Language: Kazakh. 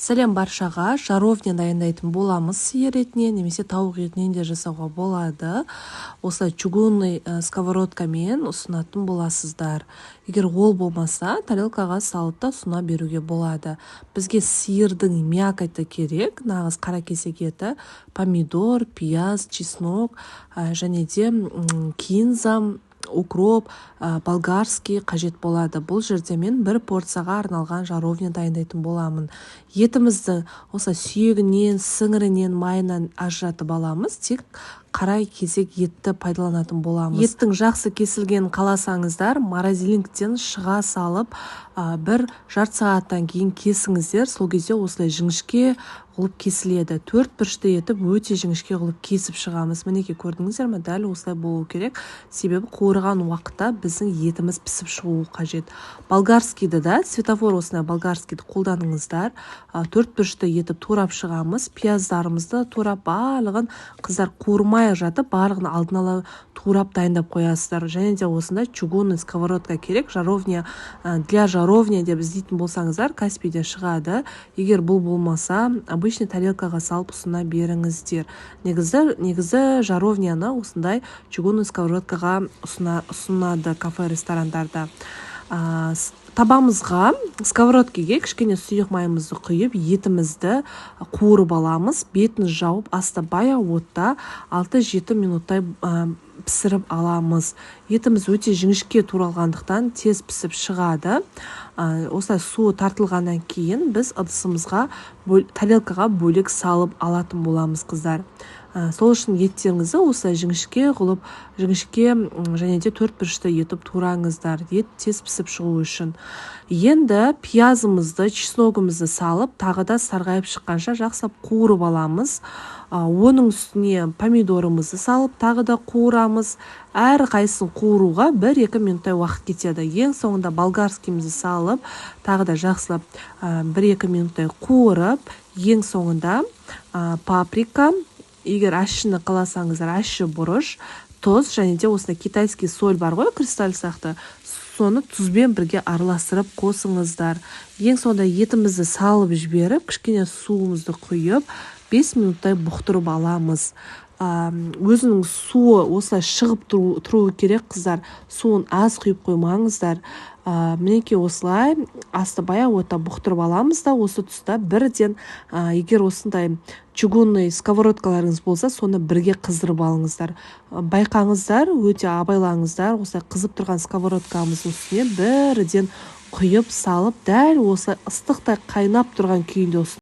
Сәлем баршаға! Жаровня дайындайтын боламыз. Сиыр етінен немесе тауық етінен де жасауға болады. Осылай чугунный сковородкамен ұсынатын боласыздар. Егер ол болмаса, тарелкаға салып та ұсына беруге болады. Бізге сиырдың мякоты керек, нағыз қаракесек еті, помидор, пияз, чеснок және де кинза, укроп, болгарский қажет болады. Бұл жерде мен бір порцияға арналған жаровня дайындайтын боламын. Етімізді осылай сүйегінен, сіңірінен, майынан ажыратып аламыз. Тек қара кесек етті пайдаланатын боламыз. Еттің жақсы кесілгенін қаласаңыздар, морозильниктен шыға салып, бір жарты сағаттан кейін кесіңіздер. Сол кезде осылай жіңішке қылып кесіледі. Төрт бұрышты етіп, өте жіңішке қылып кесіп шығамыз. Мінекей, көрдіңіздер ме, дәл осылай болу керек, себебі қуырған уақытта біздің етіміз пісіп шығуы қажет. Болгарскийді да, светофор, осындай болгарскийді қолданыңыздар. Төрт бұрышты етіп турап шығамыз. Пияздарымызды турап, барлығын, қыздар, қуырмай жатып, барлығын алдын ала турап, дайындап қоясыздар. Және де осындай чугунный сковородка керек. Жаровня, для жаровня деп іздейтін болсаңыздар, Каспийде шығады. Егер бұл болмаса, обычный тарелкаға салып ұсына беріңіздер. Негізі жаровняны осындай чугунный сковородкаға ұсынады кафе, ресторандарда. Табамызға, сковородкеге кішкене сұйық майымызды құйып, етімізді қуырып аламыз. Бетін жауып, асты баяу отта 6-7 минуттай пісіріп аламыз. Етіміз өте жіңішке туралғандықтан, тез пісіп шығады. Осылай суы тартылғаннан кейін біз ыдысымызға, тарелкаға бөлек салып алатын боламыз, қыздар. Сол үшін еттеріңізді осылай жіңішке қылып, жіңішке және де төрт бұрышты етіп тураңыздар, ет тез пісіп шығу үшін. Енді пиязымызды, чесногымызды салып, тағы да сарғайып шыққанша жақсылап қуырып аламыз. Оның үстіне помидорымызды салып, тағы да қуырамыз. Әрқайсысын қуыруға 1-2 минуттай уақыт кетеді. Ең соңында болгарскийімізді салып, тағы да жақсылап 1-2 минуттай қуырып, ең соңында паприка, егер ащыны қаласаңыздар, ащы бұрыш, тұз және де осындай китайский соль бар ғой, кристалл сияқты, соны тұзбен бірге араластырып қосыңыздар. Ең соңында етімізді салып жіберіп, кішкене суымызды құйып, 5 минуттай бұқтырып аламыз. Өзінің суы осылай шығып тұруы керек, қыздар. Суын аз құйып қоймаңыздар. Мінекей, осылай асты баяу отта бұқтырып аламыз да, осы тұста бірден, егер осындай чугунный сковородкаларыңыз болса, соны бірге қыздырып алыңыздар. Байқаңыздар, өте абайлаңыздар. Осылай қызып тұрған сковородкамыздың үстіне бірден құйып салып, дәл осылай ыстықтай қайнап тұрған күйінде